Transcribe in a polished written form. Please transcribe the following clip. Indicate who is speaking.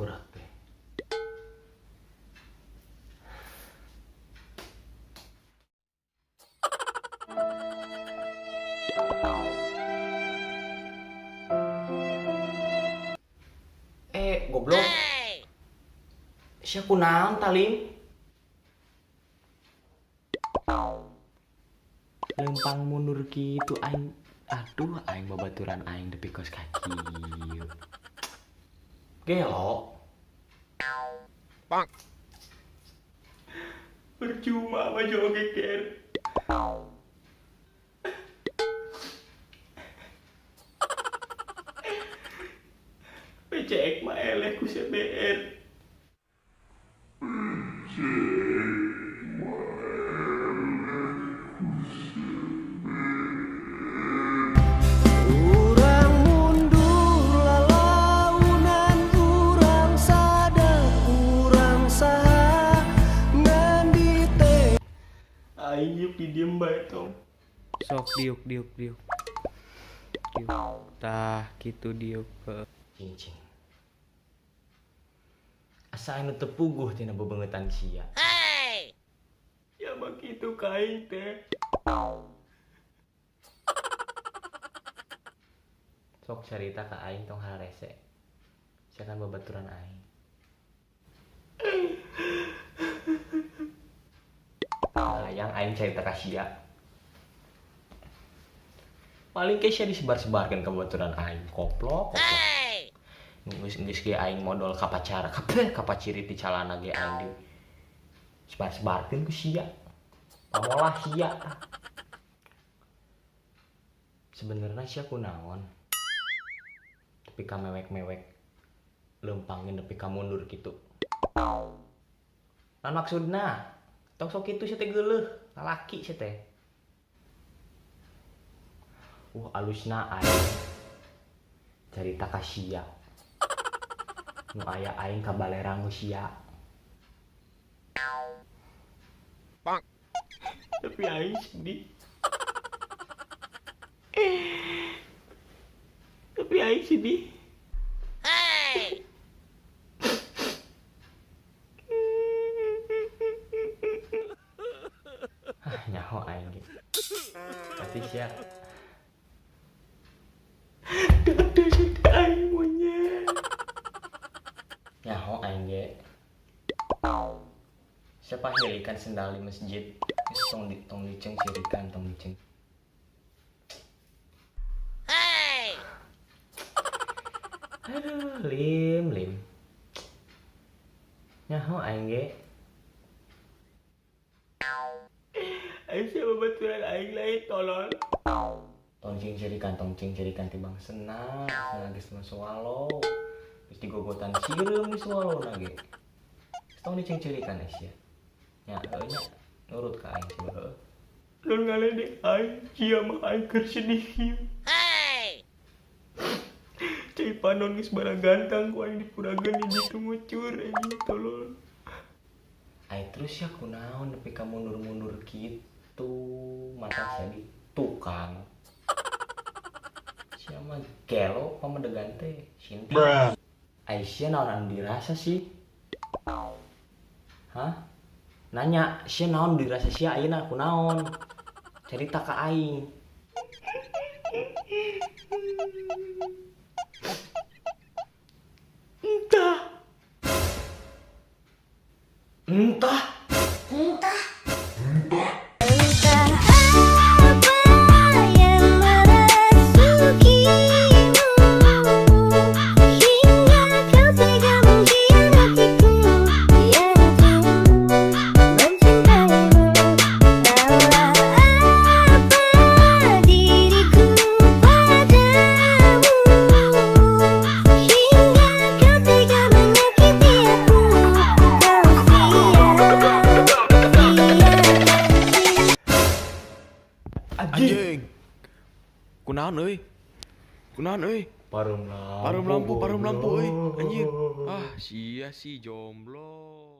Speaker 1: Tengkurak teh. Goblok. Sia kunaon talim? Lempang mundur kitu aing. Aduh, aing babaturan aing depi kos kaki. Gelo.
Speaker 2: Bang.
Speaker 1: Percuma maju oge ker. PCX mah eleh ku CBR.
Speaker 3: Urang mundur lalaunan, urang sadar, urang saha ngan dite.
Speaker 1: Aing yuk didiem bae tong.
Speaker 4: Sok diuk diuk diuk. Diuk. Tah kitu diuk.
Speaker 1: Cing. Asa anu teu puguh tina bebengetan sia.
Speaker 2: Hey!
Speaker 1: Ya mah kitu ka aing teh. Sok carita ka aing tong harese. Sia kan babaturan aing. Hayang aing carita ka sia. Paling ke sia disebar-sebarkeun ka babaturan aing, koplok, koplok. Geus ge aing modol ka pacar, kabeh kapaciri ti calana ge aing di sebar-sebarkeun ku sia. Pamolah sia. Sebenarnya sia kunaon? Tapi ka mewek-mewek lempangin nepi ka mundur kitu. Naon maksudna? Tong sok kitu sia teh geuleuh, lalaki sia teh. Alusna aing carita ka sia. Nu aya aing ka balerang sia.
Speaker 2: Bang.
Speaker 1: Tapi aing sedih. Tapi aing sedih.
Speaker 2: Hey.
Speaker 1: Hah, nyaho aing ge. Pasti sia. Dadah sedih aing monyet. Nyaho aing ge. Siapa hilikan sendal di masjid? Geus tong di tong diceng sirikan tong diceng.
Speaker 2: Hey.
Speaker 1: Aduh, lim lim. Nyaho aing ge. Aing siapa baturan aing lain tolol. Tong cing sirikan tong cing sirikan tibang senang, senang geus mah swallow. Geus digogotan sireum di swallow na ge. Tong diceng-cirikan sia. Nya heuh nya nurut ka aing sia heuh. Lur ngaledek aing sia mah aing keur sedih kieu.
Speaker 2: Hey.
Speaker 1: Cai panon geus baragantang ku aing dipurageun di ditu ngucur anjing tolol. Ai terus sia kunaon nepi ka mundur-mundur kitu mata sia di tukang. Sia mah gelo pamedegan teh sinting. Ai sia naon anu dirasa sih? Hah? Nanya, sia naon dirasa sia ayeuna kunaon? Carita ka aing. Entah. Entah.
Speaker 2: Entah.
Speaker 5: Entah apa yang merasukimu hingga kau tega mengkhianatiku yang ku mencintaimu. Tahulah apa diriku padamu hingga kau tega menyakiti aku. Kau sia-siakan.
Speaker 1: Anjing.
Speaker 6: Anjing. Kunaon euy? Kunaon euy?
Speaker 1: Parum lampu.
Speaker 6: Parum lampu, parum lampu euy. Anjir.
Speaker 1: goblok.
Speaker 6: Ah, sia si jomblo.